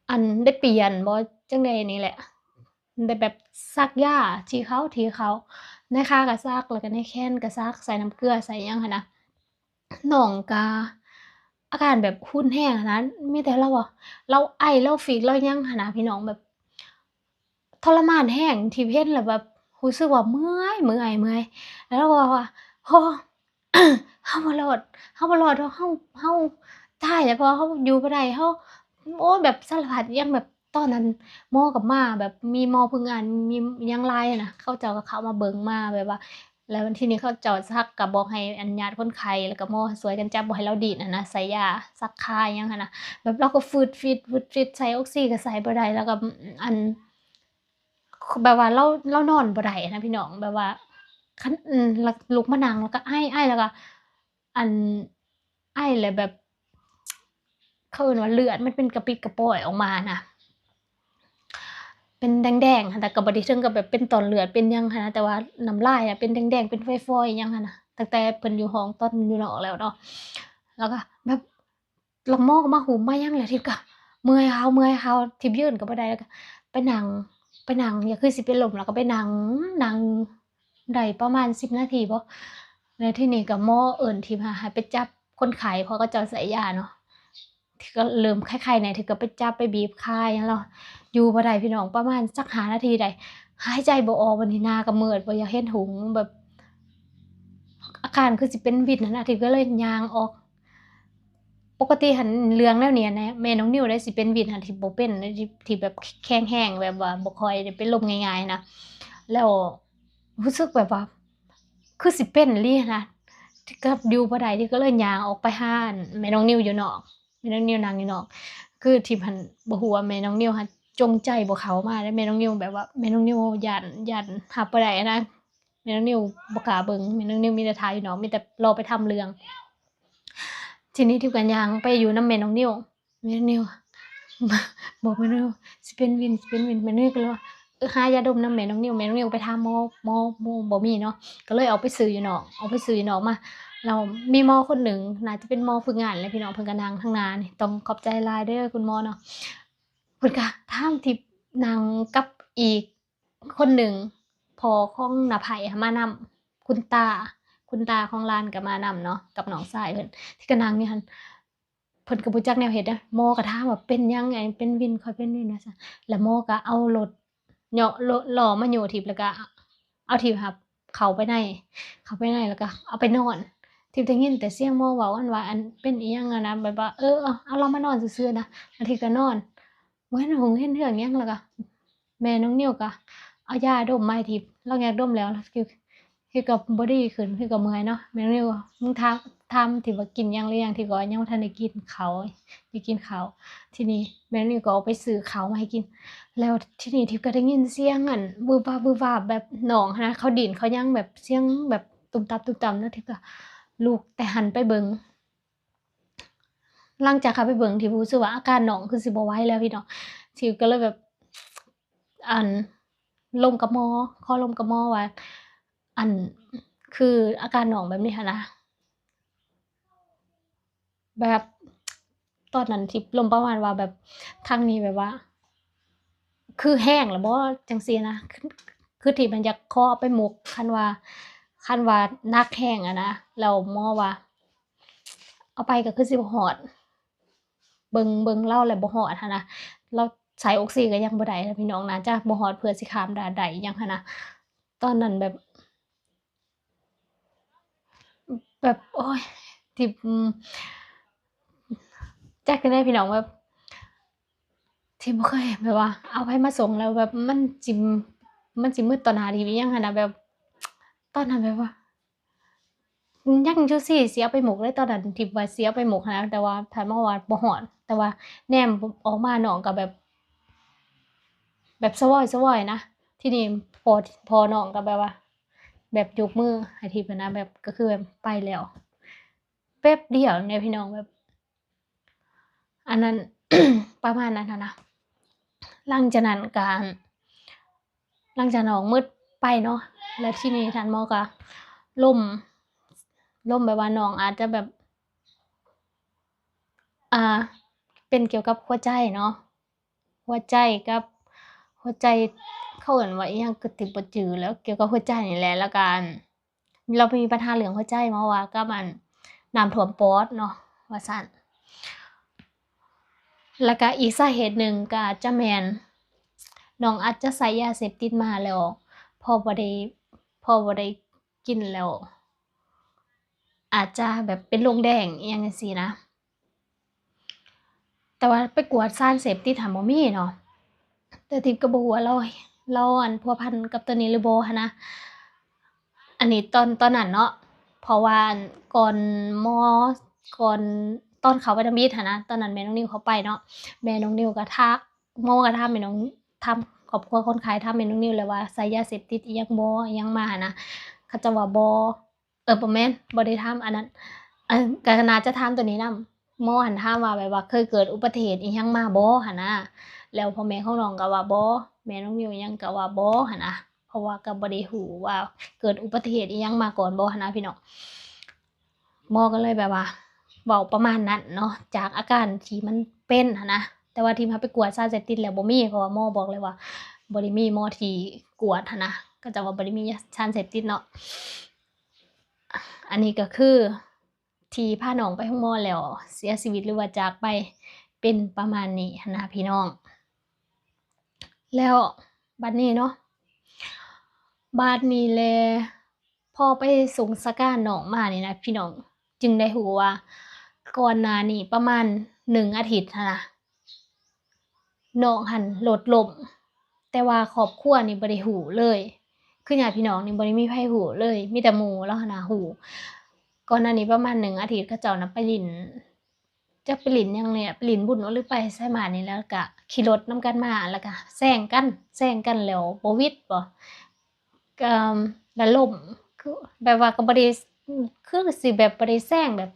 ອັນ ໄດ້ປ່ຽນບໍ່ ຈັ່ງໃດນີ້ແຫຼະ ໄດ້ແບບສັກຢາທີ່ເຂົ້າ ທີ່ເຂົ້າ ໃນຂາກໍສັກ ແລ້ວກໍໃນແຂນກໍສັກ ໃສ່ນ້ຳເກືອ ໃສ່ຫຍັງຫັ້ນນະ ນ້ອງກະ ອາການແບບຮຸນແຮງຫັ້ນນະ ມີແຕ່ລາວວ່າ ລາວໄອ ລາວຟີດ ລາວຫຍັງຫັ້ນນະພີ່ນ້ອງ ແບບທໍລະມານແຮງ ທີ່ເຫັນແລ້ວແບບຮູ້ສຶກວ່າເມື່ອຍ ເມື່ອຍ ເມື່ອຍ ແລ້ວລາວກໍວ່າ ໂອ້ ເຮົາບໍ່ລອດ ເຮົາບໍ່ລອດດອກ ເຮົາ ເຮົາຕາຍແລ້ວ ເພາະວ່າເຮົາຢູ່ບໍ່ໄດ້ ເຮົາ ໂອ້ຍ ແບບສາລະພັດຫຍັງ ແບບຕອນນັ້ນໝໍກໍມາ ແບບມີໝໍຝຶກງານ ມີຫຍັງຫຼາຍຫັ້ນນະ ເຂົາເຈົ້າກໍເຂົ້າມາເບິ່ງ ມາແບບວ່າ ແລ້ວທີນີ້ເຂົາເຈົ້າສັກກໍບອກໃຫ້ອັນຍາດຄົນໄຂ້ ແລ້ວກໍໝໍຊ່ວຍກັນຈັບບໍ່ໃຫ້ລາວດີ້ນຫັ້ນນະ ໃສ່ຢາສັກຄາຫຍັງຫັ້ນນະ ແບບລາວກໍຟືດຟິດ ຟືດຟິດ ໃສ່ອອກຊີກໍໃສ່ບໍ່ໄດ້ ແລ້ວກໍ ອັນ ແບບວ່າລາວ ລາວນອນບໍ່ໄດ້ນະພີ່ນ້ອງ ແບບວ່າຄັນ ອືມ ລຸກມານັ່ງແລ້ວກໍໄອ ໄອ ແລ້ວກໍ ອັນ ໄອແລ້ວແບບ ເຂົາເອີ້ນວ່າເລືອດມັນເປັນກະປິດກະປອຍອອກມານະ ເປັນແດງໆ ແຕ່ກໍບໍ່ໄດ້ເຖິງກັບແບບເປັນຕອນເລືອດເປັນຫຍັງຫັ້ນນະ ແຕ່ວ່ານ້ຳລາຍນະເປັນແດງໆ ເປັນຝອຍໆ ຫຍັງຫັ້ນນະ ຕັ້ງແຕ່ເພິ່ນຢູ່ຫ້ອງ ຕອນຢູ່ນອກແລ້ວເນາະ ແລ້ວກໍແບບ ແລ້ວໝໍກໍມາຫຸ້ມມາຫຍັງ ແລ້ວທິບກໍເມື່ອຍເຂົ່າ ເມື່ອຍເຂົ່າ ທິບຢືນກໍບໍ່ໄດ້ ແລ້ວກໍໄປນັ່ງ ໄປນັ່ງ ຢ່າຄືຊິເປັນລົມ ແລ້ວກໍໄປນັ່ງ ນັ່ງໄດ້ປະມານສິບນາທີບໍ ແລ້ວທີນີ້ກໍໝໍເອີ້ນທິບໃຫ້ໄປຈັບຄົນໄຂ້ ເພາະເຂົາເຈົ້າໃສ່ຢາເນາະ ທີ່ກໍເລີ່ມໄຂ້ໆແດ່ ທີ່ກໍໄປຈັບໄປບີບຄາຫຍັງແລ້ວ ຢູ່ບໍ່ໄດ້ພີ່ນ້ອງ ປະມານຈັກຫ້ານາທີໄດ້ ຫາຍໃຈບໍ່ອອກ ບັດນີ້ໜ້າກໍມືດ ບໍ່ຢາກເຫັນຫຸງ ແບບ ອາການຄືຊິເປັນວິນຫັ້ນນະ ທິບກໍເລີຍຍ່າງອອກ ປົກກະຕິຫັ້ນເລື່ອງແນວນີ້ນະ ແມ່ນ້ອງນິວໄດ້ຊິເປັນວິນຫັ້ນ ທີ່ບໍ່ເປັນ ທີ່ ທີ່ແບບແຂງແຮງ ແບບວ່າບໍ່ຄ່ອຍໄດ້ເປັນລົມງ່າຍໆນະ ແລ້ວຮູ້ສຶກແບບວ່າ ຄືຊິເປັນອີ່ຫຼີຫັ້ນນະ ທີ່ກໍຢູ່ບໍ່ໄດ້ ທີ່ກໍເລີຍຍ່າງອອກໄປຫາແມ່ນ້ອງນິວຢູ່ນອກ ແມ່ນ້ອງນິວນັ່ງຢູ່ນອກ ຄືທີ່ຫັ້ນບໍ່ຮູ້ວ່າແມ່ນ້ອງນິວຫັ້ນຈົງໃຈບໍ່ເຂົ້າມາເດ້ ແມ່ນ້ອງນິວແບບວ່າ ແມ່ນ້ອງນິວຢ້ານ ຢ້ານຮັບບໍ່ໄດ້ນະ ແມ່ນ້ອງນິວບໍ່ກ້າເບິ່ງ ແມ່ນ້ອງນິວມີແຕ່ຖ້າຢູ່ນອກ ມີແຕ່ລໍໄປທຳເລື່ອງ ທີນີ້ທິບກໍຍ່າງໄປຢູ່ນຳແມ່ນ້ອງນິວ ແມ່ນ້ອງນິວ ບອກແມ່ນ້ອງນິວ ຊິເປັນວິນ ຊິເປັນວິນ ແມ່ນ້ອງນິວກໍເລີຍວ່າ ເອີ ຫາຢາດົມນຳແມ່ນ້ອງນິວ ແມ່ນ້ອງນິວໄປຖາມໝໍ ໝໍ ໝໍບໍ່ມີເນາະ ກໍເລີຍອອກໄປຊື້ຢູ່ນອກ ອອກໄປຊື້ຢູ່ນອກມາ ແລ້ວມີໝໍຄົນໜຶ່ງ ໜ້າຈະເປັນໝໍຝຶກງານແຫຼະພີ່ນ້ອງ ເພິ່ນກໍນັ່ງທາງໜ້ານີ້ ຕ້ອງຂອບໃຈຫຼາຍເດີຄຸນໝໍເນາະ ເພິ່ນກໍຖາມທິບ ນັ່ງກັບອີກ ຄົນໜຶ່ງ ພໍ່ຂອງນ້າໄພຫັ້ນມານຳ ຄຸນຕາ ຄຸນຕາຂອງຫຼານກໍມານຳເນາະ ກັບນ້ອງຊາຍເພິ່ນ ທີ່ກໍນັ່ງຢູ່ຫັ້ນ ເພິ່ນກໍບໍ່ຈັກແນວເຮັດເດ້ ໝໍກໍຖາມວ່າເປັນຫຍັງ ເປັນວິນ ຂ້ອຍເປັນວິນວ່າຊັ້ນ ແລ້ວໝໍກໍເອົາລົດເຍາະ ລໍ້ມາໂຍທິບ ແລ້ວກໍເອົາທິບຫັ້ນເຂົ້າໄປໃນ ເຂົ້າໄປໃນ ແລ້ວກໍເອົາໄປນອນ ທິບໄດ້ຍິນແຕ່ສຽງໝໍເວົ້າ ອັນວ່າ ອັນ ເປັນອີ່ຫຍັງຫັ້ນນະ ແບບວ່າ ເອີ ເອົາລາວມານອນຊື່ໆນະ ແລ້ວທິບກໍນອນ ບໍ່ເຫັນຫຸງເຫັນເຮືອງຫຍັງ ແລ້ວກໍແມ່ນ້ອງນິວກໍເອົາຢາດົມມາໃຫ້ທິບ ລາວຢາກດົມແລ້ວ ທິບກໍບໍ່ດີຂຶ້ນ ທິບກໍເມື່ອຍເນາະ ແມ່ນ້ອງນິວ ມຶງຖາມ ຖາມທິບວ່າກິນຫຍັງຫຼືຍັງ ທິບກໍວ່າຍັງບໍ່ທັນໄດ້ກິນເຂົ້າ ໄດ້ກິນເຂົ້າ ທີນີ້ແມ່ນ້ອງນິວກໍອອກໄປຊື້ເຂົ້າມາໃຫ້ກິນ ແລ້ວທີນີ້ທິບກໍໄດ້ຍິນສຽງ ອັນ ວືບວາບ ວືບວາບ ແບບໜອງຫັ້ນນະ ເຂົາດິ້ນເຂົາຫຍັງ ແບບສຽງແບບຕຸ່ມຕັບຕຸ່ມຕຳ ແລ້ວທິບກໍລຸກແຕ່ຫັ້ນໄປເບິ່ງ ຫຼັງຈາກເຂົ້າໄປເບິ່ງ ທິບຮູ້ສຶກວ່າອາການນ້ອງຄືຊິບໍ່ໄຫວແລ້ວພີ່ນ້ອງ ທິບກໍເລີຍແບບ ອັນ ລົມກັບໝໍ ຂໍລົມກັບໝໍວ່າ ອັນ ຄືອາການນ້ອງແບບນີ້ຫັ້ນນະ ແບບ ຕອນນັ້ນທິບລົມປະມານວ່າແບບ ທາງນີ້ແບບວ່າ ຄືແຮງແລ້ວບໍ ຈັ່ງຊີ້ນະ ຄື ຄືທິບມັນຢາກຂໍເອົາໄປໝົກ ຄັນວ່າ ຄັນວ່າໜັກແຮງຫັ້ນນະ ແລ້ວໝໍວ່າ ເອົາໄປກໍຄືຊິບໍ່ຮອດ ເບິ່ງ ເບິ່ງລາວແລ້ວບໍ່ຮອດຫັ້ນນະ ລາວໃສ່ອອກຊີກໍຍັງບໍ່ໄດ້ນະພີ່ນ້ອງ ໜ້າຈະບໍ່ຮອດເພື່ອຊິຂ້າມດ່ານໄດ້ຫຍັງຫັ້ນນະ ຕອນນັ້ນແບບ ແບບ ໂອ້ຍ ທີ່ ອືມ ຈັກຈັ່ງໃດພີ່ນ້ອງ ແບບ ທີ່ບໍ່ເຄີຍ ແບບວ່າເອົາໃຜມາສົ່ງແລ້ວແບບມັນຊິ ມັນຊິມືດຕໍ່ໜ້າທີ່ອີ່ຫຍັງຫັ້ນນະ ແບບຕອນນັ້ນແບບວ່າ ຍັງຢູ່ຊີ້ ຊິເອົາໄປໝົກເລີຍ ຕອນນັ້ນທີ່ວ່າຊິເອົາໄປໝົກຫັ້ນນະ ແຕ່ວ່າທ່ານໝໍວ່າບໍ່ຮອດ ແຕ່ວ່າແນມອອກມານ້ອງກໍແບບ ແບບສະຫວອຍໆນະ ທີນີ້ພໍ່ ພໍ່ນ້ອງກໍແບບວ່າ ແບບຍົກມືໃຫ້ທິບຫັ້ນນະ ແບບ ກໍຄືແບບໄປແລ້ວ ແປັບດຽວນີ້ພີ່ນ້ອງ ແບບ ອັນນັ້ນ ປະມານນັ້ນຫັ້ນນະ ຫຼັງຈາກນັ້ນກໍ ຫຼັງຈາກນ້ອງໝົດໄປເນາະ ແລ້ວທີນີ້ທ່ານໝໍກໍລົມ ລົມແບບວ່ານ້ອງອາດຈະແບບ ອ່າ ເປັນກ່ຽວກັບຫົວໃຈເນາະ ຫົວໃຈກັບ ຫົວໃຈ ເຂົາເອີ້ນວ່າອີ່ຫຍັງ ກໍຕິດບໍ່ຈື່ແລ້ວ ກ່ຽວກັບຫົວໃຈນີ້ແຫຼະ ແລ້ວກໍ ອັນ ລາວໄປມີບັນຫາເລື່ອງຫົວໃຈ ໝໍວ່າກັບ ອັນ ນ້ຳຖ້ວມປອດເນາະ ວ່າຊັ້ນ ແລ້ວກະອີກສາເຫດໜຶ່ງກໍອາດຈະແມ່ນ ນ້ອງອາດຈະໃຊ້ຢາເສບຕິດມາແລ້ວ ພໍບໍ່ໄດ້ ພໍບໍ່ໄດ້ກິນແລ້ວ ອາດຈະແບບເປັນລົງແດງອີ່ຫຍັງຈັ່ງຊີ້ນະ. ແຕ່ວ່າໄປກວດສານເສບຕິດຫັ້ນບໍ່ມີເນາະ ແຕ່ທິບກໍບໍ່ຮູ້ວ່າລາວ ລາວອັນພົວພັນກັບໂຕນີ້ຫຼືບໍ່ຫັ້ນນະ. ອັນນີ້ຕອນ ຕອນນັ້ນເນາະ ເພາະວ່າອັນກ່ອນໝໍ ກ່ອນ ຕອນເຂົ້າໄປທຳອິດຫັ້ນນະ ຕອນນັ້ນແມ່ນ້ອງນິວເຂົ້າໄປເນາະ ແມ່ນ້ອງນິວກໍທັກ ໝໍກໍຖາມແມ່ນ້ອງ ຖາມຄອບຄົວຄົນໄຂ້ ຖາມແມ່ນ້ອງນິວແລ້ວວ່າໃຊ້ຢາເສບຕິດອີ່ຫຍັງບໍ່ ອີ່ຫຍັງມາຫັ້ນນະ ເຂົາເຈົ້າວ່າບໍ່ ເອີ ບໍ່ແມ່ນ ບໍ່ໄດ້ຖາມອັນນັ້ນ ອັນ ກໍໜ້າຈະຖາມໂຕນີ້ນຳ ໝໍຫັ້ນຖາມວ່າແບບວ່າເຄີຍເກີດອຸບັດຕິເຫດອີ່ຫຍັງມາບໍ່ຫັ້ນນະ ແລ້ວພໍ່ແມ່ຂອງນ້ອງກໍວ່າບໍ່ ແມ່ນ້ອງນິວຫຍັງກໍວ່າບໍ່ຫັ້ນນະ ເພາະວ່າກໍບໍ່ໄດ້ຮູ້ວ່າເກີດອຸບັດຕິເຫດອີ່ຫຍັງມາກ່ອນບໍ່ຫັ້ນນະພີ່ນ້ອງ. ໝໍກໍເລີຍແບບວ່າເວົ້າປະມານນັ້ນເນາະ ຈາກອາການທີ່ມັນເປັນຫັ້ນນະ ແຕ່ວ່າທີ່ມາໄປກວດສານເສບຕິດແລ້ວບໍ່ມີ ເພາະວ່າໝໍບອກເລີຍວ່າບໍ່ໄດ້ມີ ໝໍທີ່ກວດຫັ້ນນະ ເຂົາເຈົ້າວ່າບໍ່ໄດ້ມີສານເສບຕິດເນາະ. ອັນນີ້ກໍຄືທີ່ພານ້ອງໄປໂຮງໝໍແລ້ວເສຍຊີວິດ ຫຼືວ່າຈາກໄປ ເປັນປະມານນີ້ຫັ້ນນະພີ່ນ້ອງ. ແລ້ວບັດນີ້ເນາະ ບັດນີ້ແຫຼະ ພໍໄປສົ່ງສະການນ້ອງມານີ້ນະພີ່ນ້ອງ ຈຶ່ງໄດ້ຮູ້ວ່າກ່ອນໜ້ານີ້ປະມານໜຶ່ງອາທິດຫັ້ນນະ ນ້ອງຫັ້ນລົດລົ້ມ ແຕ່ວ່າຄອບຄົວນີ້ບໍ່ໄດ້ຮູ້ເລີຍ ຄືຍາດພີ່ນ້ອງນີ້ບໍ່ໄດ້ມີໃຜຮູ້ເລີຍ ມີແຕ່ໝູ່ລາວຫັ້ນນະຮູ້. ກ່ອນໜ້ານີ້ປະມານໜຶ່ງອາທິດ ເຂົາເຈົ້ານະໄປຫຼິ້ນ ຈັກໄປຫຼິ້ນຫຍັງນີ້ແຫຼະ ໄປຫຼິ້ນບຸນບໍ່ ຫຼືໄປໃສມານີ້ ແລ້ວກະຂີ່ລົດນຳກັນມາ ແລ້ວກະແຊງກັນ ແຊງກັນແລ້ວບໍ່ຫວິດບໍ ກໍ ແລ້ວລົ້ມ ຄືແບບວ່າກໍບໍ່ໄດ້ ຄືຊິແບບບໍ່ໄດ້ແຊງແບບ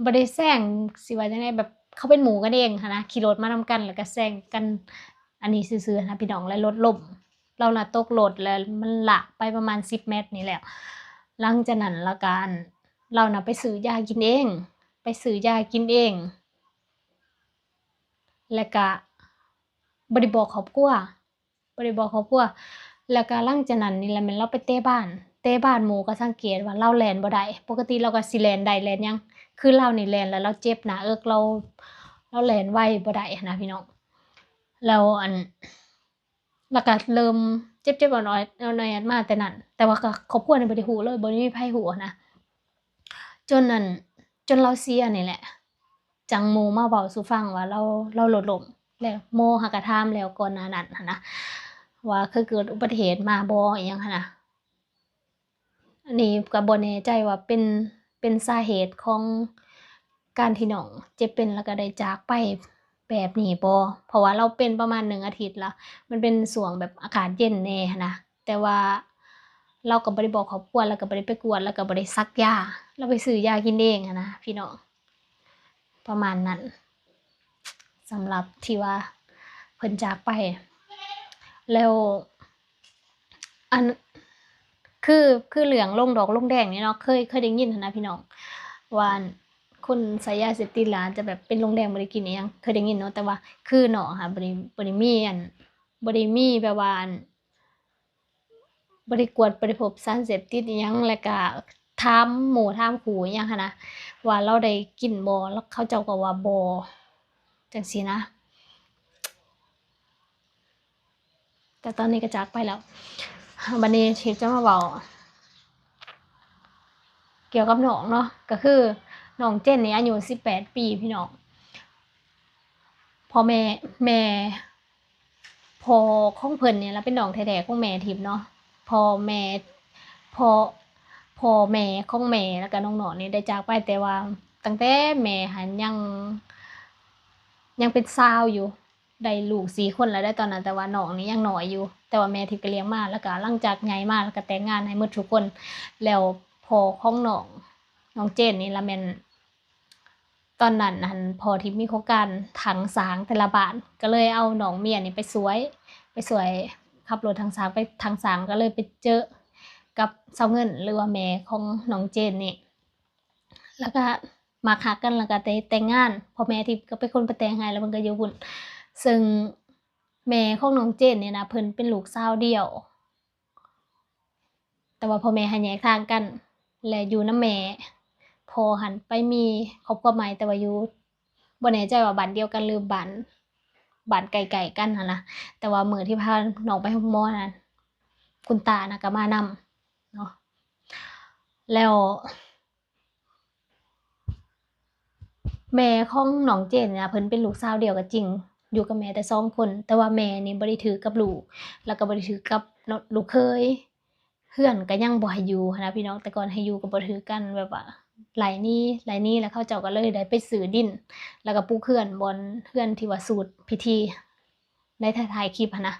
ບໍ່ໄດ້ແຊງ ຊິວ່າຈັ່ງໃດ ແບບເຂົາເປັນໝູ່ກັນເອງຫັ້ນນະ ຂີ່ລົດມານຳກັນ ແລ້ວກໍແຊງກັນ ອັນນີ້ຊື່ໆນະພີ່ນ້ອງ ແລ້ວລົດລົ້ມ ລາວນະຕົກລົດ ແລ້ວມັນລາກໄປປະມານສິບແມັດນີ້ແຫຼະ. ຫຼັງຈາກນັ້ນລາວກໍ ອັນ ລາວນະໄປຊື້ຢາກິນເອງ ໄປຊື້ຢາກິນເອງ ແລ້ວກະບໍ່ໄດ້ບອກຄອບຄົວ ບໍ່ໄດ້ບອກຄອບຄົວ ແລ້ວກະຫຼັງຈາກນັ້ນນີ້ແຫຼະ ແມ່ນລາວໄປເຕະບານ ເຕະບານ ໝູ່ກໍສັງເກດວ່າລາວແລ່ນບໍ່ໄດ້ ປົກກະຕິລາວກໍຊິແລ່ນໄດ້ແລ່ນຫຍັງ ຄືລາວນີ້ແລ່ນແລ້ວລາວເຈັບໜ້າເອິກ ລາວ ລາວແລ່ນໄວບໍ່ໄດ້ຫັ້ນນະພີ່ນ້ອງ. ແລ້ວ ອັນ ລາວກໍເລີ່ມເຈັບໆ ອອດໆ ອອດໆມາແຕ່ນັ້ນ ແຕ່ວ່າກໍຄອບຄົວນີ້ບໍ່ໄດ້ຮູ້ເລີຍ ບໍ່ໄດ້ມີໃຜຮູ້ຫັ້ນນະ ຈົນ ອັນ ຈົນລາວເສຍນີ້ແຫຼະ ຈັ່ງໝູ່ມາເວົ້າສູ່ຟັງວ່າລາວ ລາວລົດລົ້ມ ແລ້ວໝໍຫາກະຖາມແລ້ວກ່ອນໜ້ານັ້ນຫັ້ນນະ ວ່າເຄີຍເກີດອຸບັດຕິເຫດມາບໍ່ ອີ່ຫຍັງຫັ້ນນະ. ອັນນີ້ກໍບໍ່ແນ່ໃຈວ່າເປັນ ເປັນສາເຫດຂອງການທີ່ນ້ອງເຈັບເປັນແລ້ວກໍໄດ້ຈາກໄປແບບນີ້ບໍ່ ເພາະວ່າລາວເປັນປະມານໜຶ່ງອາທິດລະ ມັນເປັນຊ່ວງແບບອາກາດເຢັນແດ່ຫັ້ນນະ ແຕ່ວ່າລາວກໍບໍ່ໄດ້ບອກຄອບຄົວ ແລ້ວກໍບໍ່ໄດ້ໄປກວດ ແລ້ວກໍບໍ່ໄດ້ສັກຢາ ລາວໄປຊື້ຢາກິນເອງຫັ້ນນະພີ່ນ້ອງ. ປະມານນັ້ນ ສຳລັບທີ່ວ່າເພິ່ນຈາກໄປ ແລ້ວ ອັນ ຄື ຄືເລື່ອງລົງດອກລົງແດງນີ້ເນາະ ເຄີຍ ເຄີຍໄດ້ຍິນຫັ້ນນະພີ່ນ້ອງ ວ່າຄົນໃຊ້ຢາເສບຕິດແລ້ວອາດຈະແບບເປັນລົງແດງ ບໍ່ໄດ້ກິນອີ່ຫຍັງ ເຄີຍໄດ້ຍິນເນາະ ແຕ່ວ່າຄືນ້ອງຫັ້ນ ບໍ່ໄດ້ ບໍ່ໄດ້ມີ ອັນ ບໍ່ໄດ້ມີແບບວ່າ ອັນ ບໍ່ໄດ້ກວດ ບໍ່ໄດ້ພົບສານເສບຕິດອີ່ຫຍັງ ແລ້ວກະຖາມໝູ່ຖາມຄູ່ອີ່ຫຍັງຫັ້ນນະ ວ່າລາວໄດ້ກິນບໍ່ ແລ້ວເຂົາເຈົ້າກໍວ່າບໍ່ ຈັ່ງຊີ້ນະ. ແຕ່ຕອນນີ້ກໍຈາກໄປແລ້ວ ບັດນີ້ທິບຈະມາເວົ້າກ່ຽວກັບນ້ອງເນາະ ກໍຄືນ້ອງເຈນນີ້ອາຍຸສິບແປດປີພີ່ນ້ອງ ພໍ່ແມ່ ແມ່ ພໍ່ຂອງເພິ່ນນີ້ລະເປັນນ້ອງແທ້ໆຂອງແມ່ທິບເນາະ ພໍ່ແມ່ ພໍ່ ພໍ່ແມ່ຂອງແມ່ ແລ້ວກະນ້ອງໆນີ້ໄດ້ຈາກໄປ ແຕ່ວ່າຕັ້ງແຕ່ແມ່ຫັ້ນຍັງ ຍັງເປັນສາວຢູ່ ໄດ້ລູກສີ່ຄົນແລ້ວໄດ໋ຕອນນັ້ນ ແຕ່ວ່ານ້ອງນີ້ຍັງນ້ອຍຢູ່ ແຕ່ວ່າແມ່ທິບກໍລ້ຽງມາ ແລ້ວກະຫຼັງຈາກໃຫຍ່ມາແລ້ວກໍແຕ່ງງານໃຫ້ໝົດທຸກຄົນ ແລ້ວພໍ່ຂອງນ້ອງ ນ້ອງເຈນນີ້ລະແມ່ນ ຕອນນັ້ນຫັ້ນ ພໍ່ທີ່ມີໂຄງການຖັງສາງແຕ່ລະບ້ານ ກໍເລີຍເອົານ້ອງເມຍນີ້ໄປຊ່ວຍ ໄປຊ່ວຍຂັບລົດຖັງສາງ ໄປຖັງສາງ ກໍເລີຍໄປເຈີກັບສາວເງິນ ຫຼືວ່າແມ່ຂອງນ້ອງເຈນນີ້ ແລ້ວກໍມັກຮັກກັນ ແລ້ວກໍໄດ້ແຕ່ງງານ ພໍ່ແມ່ທີ່ກໍເປັນຄົນໄປແຕ່ງໃຫ້ ແລ້ວເພິ່ນກໍຢູ່ພຸ້ນ ເຊິ່ງແມ່ຂອງນ້ອງເຈນນີ້ນະ ເພິ່ນເປັນລູກສາວດຽວ ແຕ່ວ່າພໍ່ແມ່ໃຫ້ແຍກທາງກັນ ແລະ ຢູ່ນຳແມ່ ພໍ່ຫັ້ນໄປມີຄອບຄົວໃໝ່ ແຕ່ວ່າຢູ່ ບໍ່ແນ່ໃຈວ່າບ້ານດຽວກັນ ຫຼື ບ້ານ ບ້ານໃກ້ໆກັນຫັ້ນນະ. ແຕ່ວ່າມື້ທີ່ພານ້ອງໄປໂຮງໝໍນັ້ນ ຄຸນຕານະກໍມານຳເນາະ. ແລ້ວ ແມ່ຂອງນ້ອງເຈນນະ ເພິ່ນເປັນລູກສາວດຽວກໍຈິງ ຢູ່ກັບແມ່ແຕ່ສອງຄົນ ແຕ່ວ່າແມ່ນີ້ບໍ່ໄດ້ຖືກັບລູກ ແລ້ວກໍບໍ່ໄດ້ຖືກັບ ເນາະ ລູກເຂີຍ. ເຮືອນກໍຍັງບໍ່ໃຫ້ຢູ່ຫັ້ນນະພີ່ນ້ອງ, ແຕ່ກ່ອນໃຫ້ຢູ່ກໍບໍ່ຖືກັນ ແບບວ່າໄລ່ໜີ ໄລ່ໜີ ແລ້ວເຂົາເຈົ້າກໍເລີຍໄດ້ໄປຊື້ດິນ ແລ້ວກໍປຸກເຮືອນ ບ່ອນເຮືອນທີ່ວ່າສູດພິທີໃນທ້າຍໆຄລິບຫັ້ນນະ.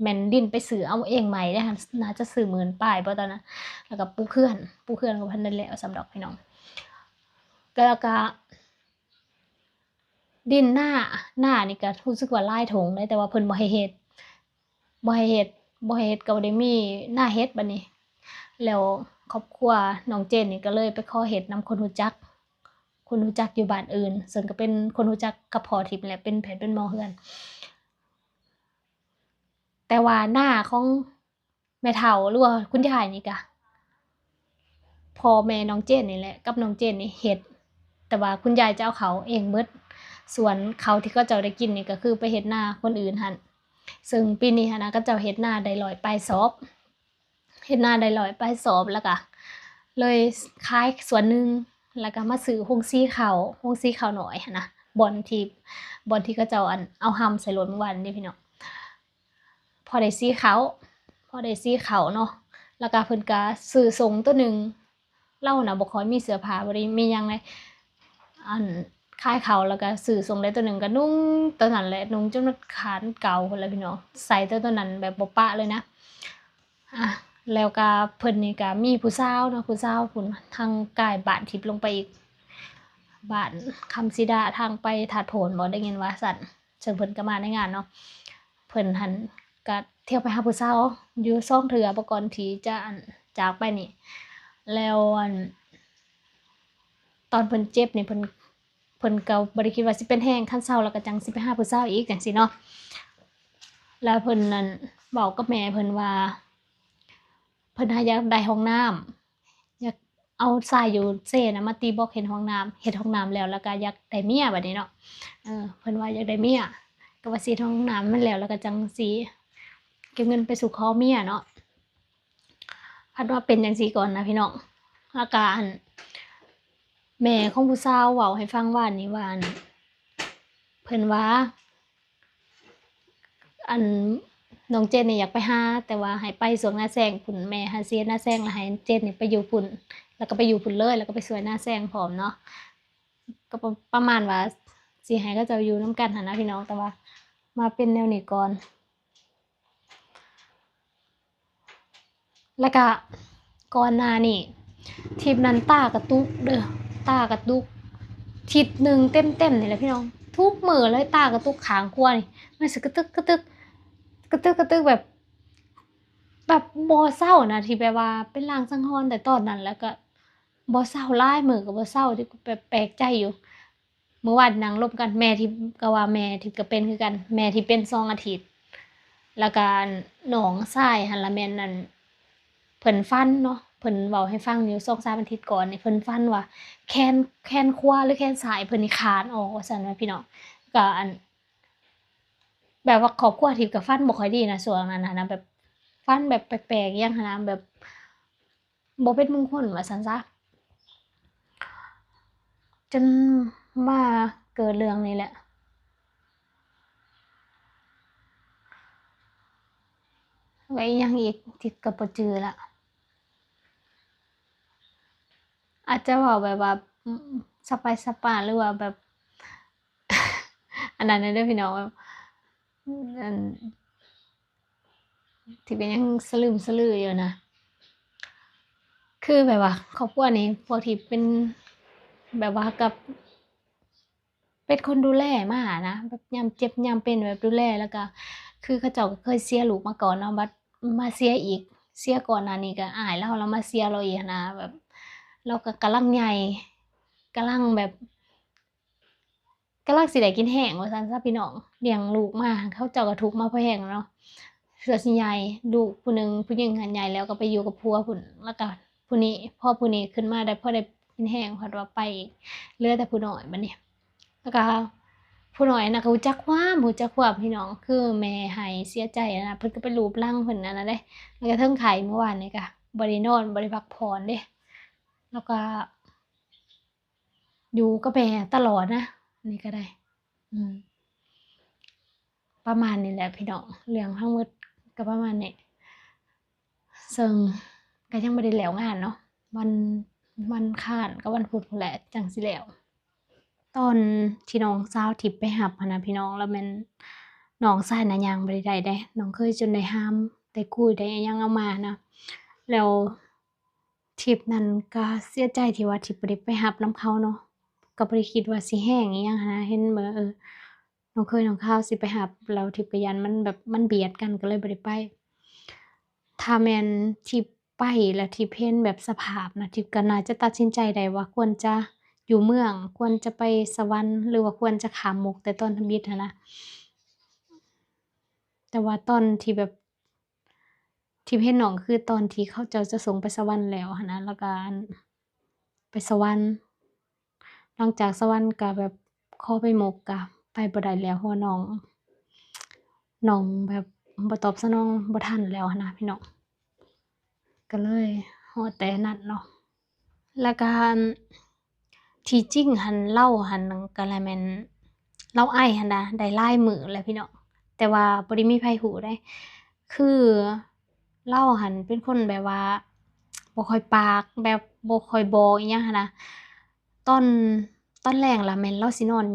ແມ່ນດິນໄປຊື້ເອົາເອງໃໝ່ເດ້ ໜ້າຈະຊື້ໝື່ນປາຍບໍ່ຕອນນັ້ນ. ແລ້ວກໍປຸກເຮືອນ ປຸກເຮືອນກໍບໍ່ທັນໄດ້ແລ້ວຊ້ຳດອກພີ່ນ້ອງ. ແລ້ວກໍ ດິນນາ ນານີ້ກໍຮູ້ສຶກວ່າຫຼາຍທົ່ງເດ້ ແຕ່ວ່າເພິ່ນບໍ່ໃຫ້ເຮັດ ບໍ່ໃຫ້ເຮັດ ບໍ່ໃຫ້ເຮັດ ກໍບໍ່ໄດ້ມີນາເຮັດບັດນີ້. ແລ້ວຄອບຄົວນ້ອງເຈນນີ້ກໍເລີຍໄປຂໍເຮັດນຳຄົນຮູ້ຈັກ ຄົນຮູ້ຈັກຢູ່ບ້ານອື່ນ ເຊິ່ງກໍເປັນຄົນຮູ້ຈັກກັບພໍ່ທິບແຫຼະ ເປັນແພດເປັນໝໍເຮືອນ. ແຕ່ວ່ານາຂອງ ແມ່ເຖົ້າ ຫຼືວ່າຄຸນຍາຍນີ້ກະ ພໍ່ແມ່ນ້ອງເຈນນີ້ແຫຼະ ກັບນ້ອງເຈນນີ້ເຮັດ ແຕ່ວ່າຄຸນຍາຍຈະເອົາເຂົ້າເອງເບິດ. ສ່ວນເຂົ້າທີ່ເຂົາເຈົ້າໄດ້ກິນນີ້ກໍຄືໄປເຮັດນາຄົນອື່ນຫັ້ນ. ເຊິ່ງປີນີ້ຫັ້ນນະ ເຂົາເຈົ້າເຮັດນາໄດ້ຮ້ອຍປາຍສອບ ເຮັດນາໄດ້ຮ້ອຍປາຍສອບ ແລ້ວກະເລີຍຂາຍສ່ວນໜຶ່ງ ແລ້ວກະມາຊື້ໂຮງສີເຂົ້າ ໂຮງສີເຂົ້ານ້ອຍຫັ້ນນະ ບ່ອນທີ່ ບ່ອນທີ່ເຂົາເຈົ້າ ອັນ ເອົາຮ່ຳໃສ່ລົດມື້ວານນີ້ພີ່ນ້ອງ. ພໍໄດ້ສີເຂົ້າ ພໍໄດ້ສີເຂົ້າເນາະ ແລ້ວກະເພິ່ນກະຊື້ສົ້ງໂຕໜຶ່ງ. ລາວນະບໍ່ຄ່ອຍມີເສື້ອຜ້າ ບໍ່ໄດ້ມີຫຍັງເລີຍ ອັນ ຂາຍເຂົ້າ ແລ້ວກະຊື້ສົ້ງໄດ້ໂຕໜຶ່ງ ກະນຸ່ງໂຕນັ້ນແຫຼະ ນຸ່ງຈົນມັນຂາດເກົ່າພຸ້ນແຫຼະພີ່ນ້ອງ ໃສ່ແຕ່ໂຕນັ້ນແບບບໍ່ປະເລີຍນະ. ອ່າ ແລ້ວກະເພິ່ນນີ້ກະມີຜູ້ສາວເນາະ ຜູ້ສາວພຸ້ນ ທາງກາຍບ້ານທິບລົງໄປອີກ ບ້ານຄຳສີດາ ທາງໄປທາດໂພນບໍ ໄດ້ຍິນວ່າຊັ້ນ. ເຊິ່ງເພິ່ນກໍມາໃນງານເນາະ ເພິ່ນຫັ້ນກໍທ່ຽວໄປຫາຜູ້ສາວຢູ່ສອງເທື່ອ ບໍ່ກ່ອນທີ່ຈະ ອັນ ຈາກໄປນີ້. ແລ້ວ ອັນ ຕອນເພິ່ນເຈັບນີ້ ເພິ່ນ ເພິ່ນກໍບໍ່ໄດ້ຄິດວ່າຊິເປັນແຮງ ຄັນເຊົາແລ້ວກໍຈັ່ງຊິໄປຫາຜູ້ສາວອີກ ຈັ່ງຊີ້ເນາະ. ແລ້ວເພິ່ນນັ້ນເວົ້າກັບແມ່ເພິ່ນວ່າ ເພິ່ນຫາຢາກໄດ້ຫ້ອງນ້ຳ ຢາກເອົາຊາຍຢູ່ເຊນະມາຕີບລັອກເຮັດຫ້ອງນ້ຳ ເຮັດຫ້ອງນ້ຳແລ້ວ ແລ້ວກໍຢາກໄດ້ເມຍບັດນີ້ເນາະ. ເອີ ເພິ່ນວ່າຢາກໄດ້ເມຍ ກໍວ່າຊິເຮັດຫ້ອງນ້ຳມັນແລ້ວ ແລ້ວກໍຈັ່ງຊິເກັບເງິນໄປສູ່ຂໍເມຍເນາະ. ພັດວ່າເປັນຈັ່ງຊີ້ກ່ອນນະພີ່ນ້ອງ. ແລ້ວກໍ ອັນ ແມ່ຂອງຜູ້ສາວເວົ້າໃຫ້ຟັງວານນີ້ວ່າ ອັນ ເພິ່ນວ່າ ອັນ ນ້ອງເຈນນີ້ຢາກໄປຫາ ແຕ່ວ່າໃຫ້ໄປຊ່ວງໜ້າແຊງພຸ້ນ ແມ່ຫາເສຍໜ້າແຊງ ແລ້ວໃຫ້ເຈນນີ້ໄປຢູ່ພຸ້ນ ແລ້ວກໍໄປຢູ່ພຸ້ນເລີຍ ແລ້ວກໍໄປຊ່ວຍໜ້າແຊງພ້ອມເນາະ. ກໍປະ ປະມານວ່າຊິໃຫ້ເຂົາເຈົ້າຢູ່ນຳກັນຫັ້ນນະພີ່ນ້ອງ ແຕ່ວ່າມາເປັນແນວນີ້ກ່ອນ. ແລ້ວກະກ່ອນໜ້ານີ້ ທິບນັ້ນຕາກະຕຸກເດີ້ ຕາກະຕຸກທິດໜຶ່ງເຕັມໆນີ້ແຫຼະພີ່ນ້ອງ ທຸກມື້ເລີຍ ຕາກະຕຸກຂ້າງຂວານີ້ ມັນຊິກະຕຶກກະຕຶກ ກະຕຶກກະຕຶກ ແບບ ແບບບໍ່ເຊົານະ ທີ່ແບບວ່າເປັນລາງສັງຫອນແຕ່ຕອນນັ້ນ ແລ້ວກະບໍ່ເຊົາ ຫຼາຍມື້ກໍບໍ່ເຊົາ ທີ່ແບບແປກໃຈຢູ່. ມື້ວານນັ່ງລົມກັນ ແມ່ທິບກໍວ່າແມ່ທິບກໍເປັນຄືກັນ ແມ່ທິບເປັນສອງອາທິດ ແລ້ວກະນ້ອງຊາຍຫັ້ນລະແມ່ນອັນ ເພິ່ນຝັນເນາະ ເພິ່ນເວົ້າໃຫ້ຟັງຢູ່ສອງສາມອາທິດກ່ອນນີ້ ເພິ່ນຝັນວ່າແຂນ ແຂນຂວາ ຫຼື ແຂນຊ້າຍເພິ່ນນີ້ຂາດອອກວ່າຊັ້ນແມ່ພີ່ນ້ອງ. ກໍອັນ ແບບວ່າຄອບຄົວທິບກໍຝັນບໍ່ຄ່ອຍດີນະ ຊ່ວງນັ້ນຫັ້ນນະ ແບບຝັນແບບແປກໆຫຍັງຫັ້ນນະ ແບບ ບໍ່ເປັນມຸງຄຸນວ່າຊັ້ນຊະ ຈົນມາເກີດເລື່ອງນີ້ແຫຼະ. ແລ້ວອີ່ຫຍັງອີກທີ່ກໍບໍ່ຈື່ລະ ອາດຈະເວົ້າແບບວ່າ ອືມ ສະປາຍສະປາ ຫຼືວ່າແບບ ອັນນັ້ນເດີພີ່ນ້ອງ ແບບ ອັນ ທີ່ກໍຍັງສະລຶມສະລືຢູ່ນະ ຄືແບບວ່າຄອບຄົວນີ້ ພວກທີ່ເປັນແບບວ່າກັບ ເປັນຄົນດູແລມານະ ແບບຍາມເຈັບຍາມເປັນແບບດູແລ ແລ້ວກໍຄືເຂົາເຈົ້າກໍເຄີຍເສຍລູກມາກ່ອນເນາະ ບັດມາເສຍອີກ ເສຍກ່ອນໜ້ານີ້ກໍອ້າຍລາວ ລາວມາເສຍລາວອີກຫັ້ນນະ ແບບລາວກໍກຳລັງໃຫຍ່ ກຳລັງແບບ ກຳລັງຊິໄດ້ກິນແຮງວ່າຊັ້ນຊະພີ່ນ້ອງ ລ້ຽງລູກມາ ເຂົາເຈົ້າກໍທຸກມາພໍແຮງແລ້ວເນາະ ເພື່ອຊິໃຫຍ່ ລູກຜູ້ໜຶ່ງຜູ້ຍິງຫັ້ນໃຫຍ່ແລ້ວກໍໄປຢູ່ກັບຜົວພຸ້ນ ແລ້ວກໍຜູ້ນີ້ ພໍຜູ້ນີ້ຂຶ້ນມາໄດ້ ພໍໄດ້ ກິນແຫ້ງ ເພິ່ນວ່າໄປ ເຫຼືອແຕ່ຜູ້ນ້ອຍບັດນີ້. ແລ້ວກໍຜູ້ນ້ອຍນະກໍຮູ້ຈັກຄວາມ ຮູ້ຈັກຄວາມ ພີ່ນ້ອງ ຄືແມ່ໄຫ້ເສຍໃຈນະ ເພິ່ນກໍໄປລູບຫຼັງເພິ່ນອັນນັ້ນເດ້. ແລ້ວກໍເຖິງໄຂ້ ມື້ວານນີ້ກໍບໍ່ໄດ້ນອນ ບໍ່ໄດ້ພັກຜ່ອນເດ້ ແລ້ວກໍຢູ່ກັບແມ່ຕະຫຼອດນະ ນີ້ກໍໄດ້ ອືມ ປະມານນີ້ແຫຼະພີ່ນ້ອງ ເລື່ອງທັງໝົດກໍປະມານນີ້ ເຊິ່ງກໍຍັງບໍ່ໄດ້ແລ້ວງານເນາະ ວັນ ວັນຄານກັບວັນພຸດພຸ້ນແຫຼະຈັ່ງຊິແລ້ວ. ຕອນທີ່ນ້ອງສາວທິບໄປຮັບຫັ້ນນະພີ່ນ້ອງ ແລ້ວແມ່ນນ້ອງຊາຍນະຍ່າງບໍ່ໄດ້ໄດ້ເດ້ ນ້ອງເຂີຍຈົນໄດ້ຫ້າມ ໄດ້ກຸຍໄດ້ຫຍັງອອກມານະ ແລ້ວທິບນັ້ນກໍເສຍໃຈທີ່ວ່າທິບບໍ່ໄດ້ໄປຮັບນຳເຂົາເນາະ ກໍບໍ່ໄດ້ຄິດວ່າຊິແຮງອີ່ຫຍັງຫັ້ນນະ ເຫັນແບບ ເອີ ນ້ອງເຂີຍນ້ອງຄາວຊິໄປຮັບ ແລ້ວທິບກໍຢ້ານມັນແບບມັນບຽດກັນ ກໍເລີຍບໍ່ໄດ້ໄປ. ຖ້າແມ່ນທິບໄປແລ້ວທິບເຫັນແບບສະພາບນະ ທິບກໍໜ້າຈະຕັດສິນໃຈໄດ້ວ່າຄວນຈະຢູ່ເມືອງ ຄວນຈະໄປສະຫວັນ ຫຼືວ່າຄວນຈະຂ້າມມຸກແຕ່ຕອນທຳອິດຫັ້ນນະ. ແຕ່ວ່າຕອນທີ່ແບບ ທີ່ເຫັນນ້ອງຄືຕອນທີ່ເຂົາເຈົ້າຈະສົ່ງໄປສະຫວັນແລ້ວຫັ້ນນະ ແລ້ວກໍ ອັນ ໄປສະຫວັນ ຫຼັງຈາກສະຫວັນກໍແບບຂໍໄປມຸກກໍໄປບໍ່ໄດ້ແລ້ວ ເພາະວ່ານ້ອງ ນ້ອງແບບບໍ່ຕອບສະໜອງ ບໍ່ທັນແລ້ວຫັ້ນນະພີ່ນ້ອງ ກໍເລີຍຮອດແຕ່ນັ້ນເນາະ. ແລ້ວກໍອັນ ທີ່ຈິງຫັ້ນ ລາວຫັ້ນກໍລະແມ່ນ ລາວໄອຫັ້ນນະ ໄດ້ຫຼາຍມື້ແລ້ວພີ່ນ້ອງ ແຕ່ວ່າບໍ່ໄດ້ມີໃຜຮູ້ເດ້ ຄືລາວຫັ້ນເປັນຄົນແບບວ່າບໍ່ຄ່ອຍປາກ ແບບບໍ່ຄ່ອຍບອກອີ່ຫຍັງຫັ້ນນະ. ຕອນ ຕອນແລງລະແມ່ນລາວຊິນອນ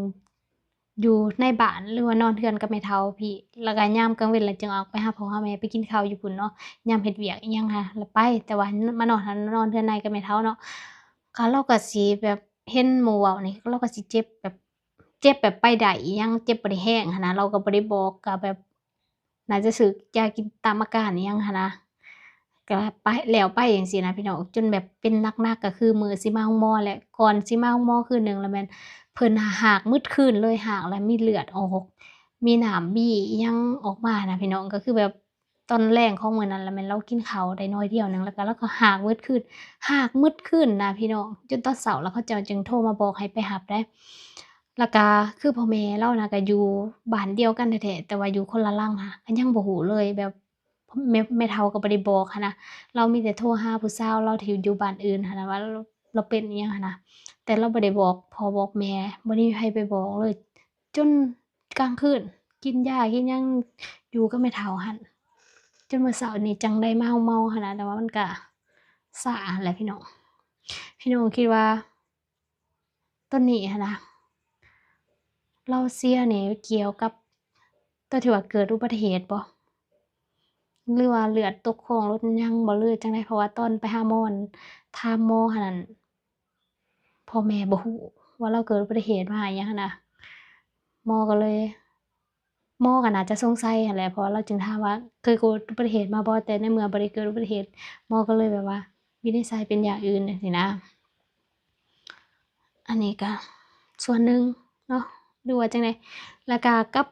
ຢູ່ໃນບ້ານ ຫຼືວ່ານອນເຮືອນກັບແມ່ເຖົ້າພີ້ ແລ້ວກໍຍາມກາງເວັນລະຈຶ່ງອອກໄປຫາພໍ່ຫາແມ່ ໄປກິນເຂົ້າຢູ່ພຸ້ນເນາະ ຍາມເຮັດວຽກອີ່ຫຍັງຫັ້ນລະໄປ ແຕ່ວ່າມານອນຫັ້ນ ມານອນເຮືອນໃນກັບແມ່ເຖົ້າເນາະ ກໍລາວກໍຊິແບບເຫັນໝູ່ເວົ້ານີ້ ລາວກໍຊິເຈັບແບບ ເຈັບແບບໄປໄດ້ອີ່ຫຍັງ ເຈັບບໍ່ໄດ້ແຮງຫັ້ນນະ ລາວກໍບໍ່ໄດ້ບອກ ກໍແບບ ໜ້າຈະຊື້ຢາກິນຕາມອາການອີ່ຫຍັງຫັ້ນນະ ກໍໄປ ແລ້ວໄປຈັ່ງຊີ້ນະພີ່ນ້ອງ ຈົນແບບເປັນໜັກໆ ກໍຄືມື້ຊິມາໂຮງໝໍແຫຼະ ກ່ອນຊິມາໂຮງໝໍຄືນໜຶ່ງລະແມ່ນເພິ່ນຫາກໝົດຄືນເລີຍ ຫາກລະມີເລືອດອອກ ມີນ້ຳມີອີ່ຫຍັງອອກມານະພີ່ນ້ອງ ກໍຄືແບບຕອນແລງຂອງມື້ນັ້ນລະແມ່ນລາວກິນເຂົ້າໄດ້ໜ້ອຍດຽວໜຶ່ງ ແລ້ວກໍລາວກໍຫາກໝົດຄືນ ຫາກໝົດຄືນນະພີ່ນ້ອງ ຈົນຕອນເຊົ້າລະເຂົາເຈົ້າຈຶ່ງໂທມາບອກໃຫ້ໄປຮັບໄດ໋. ແລ້ວກະຄືພໍ່ແມ່ລາວນະກະຢູ່ບ້ານດຽວກັນແທ້ໆ ແຕ່ວ່າຢູ່ຄົນລະຫຼັງນະ ກະຍັງບໍ່ຮູ້ເລີຍ ແບບແມ່ ແມ່ເຖົ້າກໍບໍ່ໄດ້ບອກຫັ້ນນະ ລາວມີແຕ່ໂທຫາຜູ້ສາວລາວທີ່ຢູ່ບ້ານອື່ນຫັ້ນນະວ່າລາວ ລາວເປັນອີ່ຫຍັງຫັ້ນນະ ແຕ່ລາວບໍ່ໄດ້ບອກພໍ່ບອກແມ່ ບໍ່ໄດ້ມີໃຜໄປບອກເລີຍ ຈົນກາງຄືນກິນຢາກິນຫຍັງຢູ່ກັບແມ່ເຖົ້າຫັ້ນ ຈົນມື້ເຊົ້ານີ້ຈັ່ງໄດ້ມາເມົາຫັ້ນນະ ແຕ່ວ່າມັນກະຊ້າຫັ້ນແຫຼະພີ່ນ້ອງ ພີ່ນ້ອງຄິດວ່າ ຕອນນີ້ຫັ້ນນະ ລາວເສຍນີ້ກ່ຽວກັບຕອນທີ່ວ່າເກີດອຸບັດຕິເຫດບໍ່ ຫຼືວ່າເລືອດຕົກໂຄ້ງລົດຫຍັງບໍ່ ຫຼືຈັ່ງໃດ ເພາະວ່າຕອນໄປຫາໝໍ ຖາມໝໍຫັ້ນ ພໍ່ແມ່ບໍ່ຮູ້ວ່າລາວເກີດອຸບັດຕິເຫດມາອີ່ຫຍັງຫັ້ນນະ ໝໍກໍເລີຍ ໝໍກໍໜ້າຈະສົງໄສຫັ້ນແຫຼະ ເພາະວ່າລາວຈຶ່ງຖາມວ່າເຄີຍເກີດອຸບັດຕິເຫດມາບໍ່ ແຕ່ໃນເມື່ອບໍ່ໄດ້ເກີດອຸບັດຕິເຫດ ໝໍກໍເລີຍແບບວ່າວິນິດໄສເປັນຢ່າງອື່ນຈັ່ງຊີ້ນະ. ອັນນີ້ກໍສ່ວນໜຶ່ງເນາະ ຫຼືວ່າຈັ່ງໃດ ແລ້ວກໍກັບ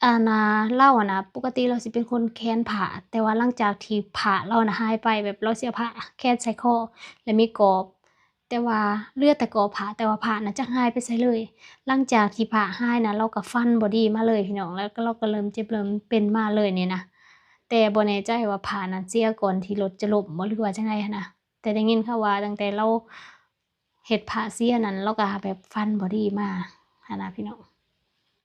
ອັນນ່າ ລາວຫັ້ນນະ ປົກກະຕິລາວຊິເປັນຄົນແຂນພ້າ ແຕ່ວ່າຫຼັງຈາກທີ່ພ້າລາວນະຫາຍໄປ ແບບລາວເສຍພ້າແຂວນໃສ່ຄໍ ແລະມີກອບ ແຕ່ວ່າເຫຼືອແຕ່ກໍພ້າ ແຕ່ວ່າພ້ານັ້ນຈັກຫາຍໄປໃສເລີຍ. ຫຼັງຈາກທີ່ພ້າຫາຍນະ ລາວກໍຝັນບໍ່ດີມາເລີຍພີ່ນ້ອງ ແລ້ວລາວກໍເລີ່ມເຈັບເລີ່ມເປັນມາເລີຍນີ້ນະ ແຕ່ບໍ່ແນ່ໃຈວ່າພ້ານັ້ນເສຍກ່ອນທີ່ລົດຈະລົ້ມບໍ່ ຫຼືວ່າຈັ່ງໃດຫັ້ນນະ ແຕ່ໄດ້ຍິນຂ່າວວ່າຕັ້ງແຕ່ລາວເຮັດພ້າເສຍນັ້ນ ລາວກໍແບບຝັນບໍ່ດີມາຫັ້ນນະພີ່ນ້ອງ.